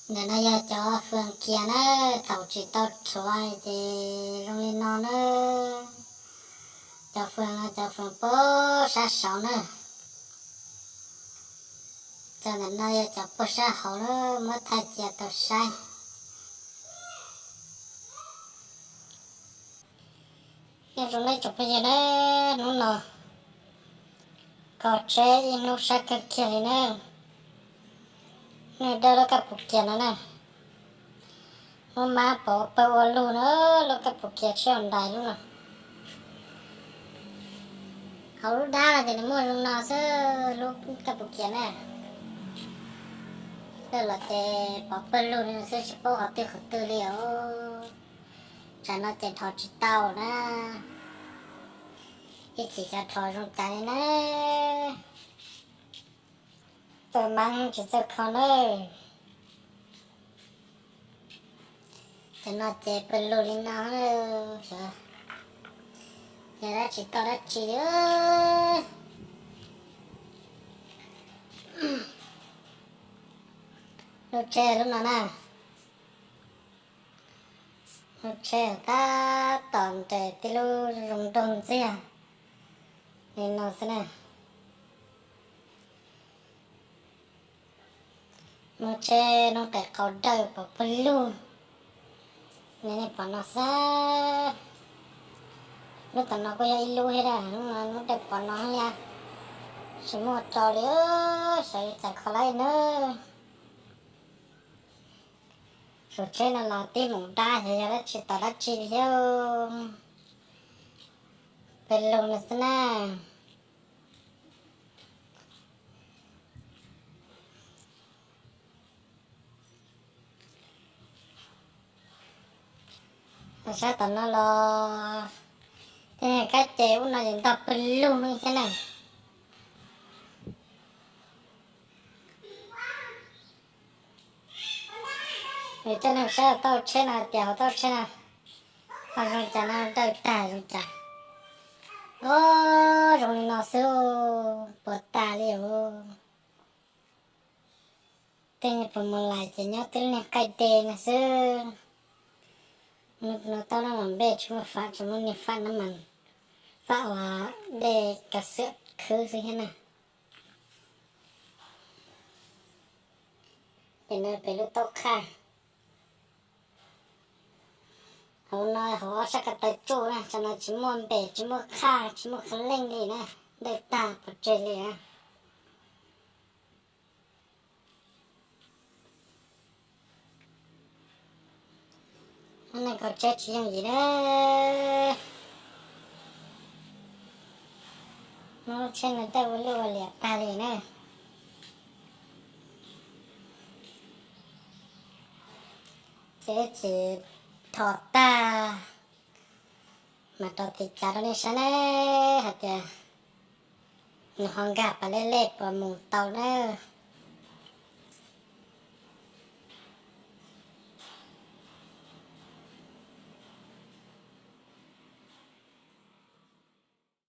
Ntawm no yog cov fwm kiag na, thaum tsis tau rhuav ces zoo li no na. Cov fwm no cov fwm puag sab saud na. Cov ntawm no yog cov puag sab hauv na, muab thaij cia tau saib. Nyob zoo nej tsoom phooj ywg na, hnub no kho tsheb ib hnub sab kawg kiag li na. Nej dawj lub kab pus kiag no na, muab mab pov pawg ua lug na, lub kab pus kiag tsheb Hyundai lub no. Hauv lub dab no ces nws muaj zoo no xwb, lub kab pus kiag na. Dawj los ces pov pawg lug li no xwb, tsis paub qhov twg qhov twg li os. Tsam no ces dhos tsis tau na. Ib chim xyov dhos zoo cas li na. Txawj mab tsis txawj kho na. Cov no ces pawg lug li no, xyov yog dab tsi tau dab tsi li. Lub tsheb lub no na, lub tsheb tab tom nres tib lub zoo nraug ntxiag li no xwb na. Lub tsheb noob qes qau dawj pov pawg lug li nej pom no xwb. Lub tom no kuj yog ib lub thiab, lub dawj pov no thiab, tsis muaj tso li, xyov yog cas kho lawm na. Saum tsheb no los tib moos dab xyov yog dab tsi tom dab tsi li thiab. Pawg lug no xwb na. Sab tom no los tej kab ces ub no ces ntog pawg lug thiab na. Nws coj nej saib hauv tauj tsheb no tias hauv tauj tsheb no ho zoo cas no, dawj tag zoo cas. Ob, zoo li no xwb, puas tas li os. Tej puas mus lais ces nyob twb niag qaij de no xwb. No tau no mas npej tsis muaj fab, tsis muaj niag fab no mas fab uas dej kav xwam khwb xwb thiab na. Ces no pem lub taub qhaj. Hauv no hauv ob sab ko taw tsuj na, tam no tsis muaj npem tsis muaj qhaj tsis muaj qhaj leej li na, dawj tag pov tseg li na. Hnub no kho tsheb tsis yooj yim na. Hnub tsheb no dawj ua luaj ua liam tag li na. Ces ib chim dhos tag mas rau tim cas rau nej saib ne, hais tias nws ho nkag pas lej lej puas mus tau na.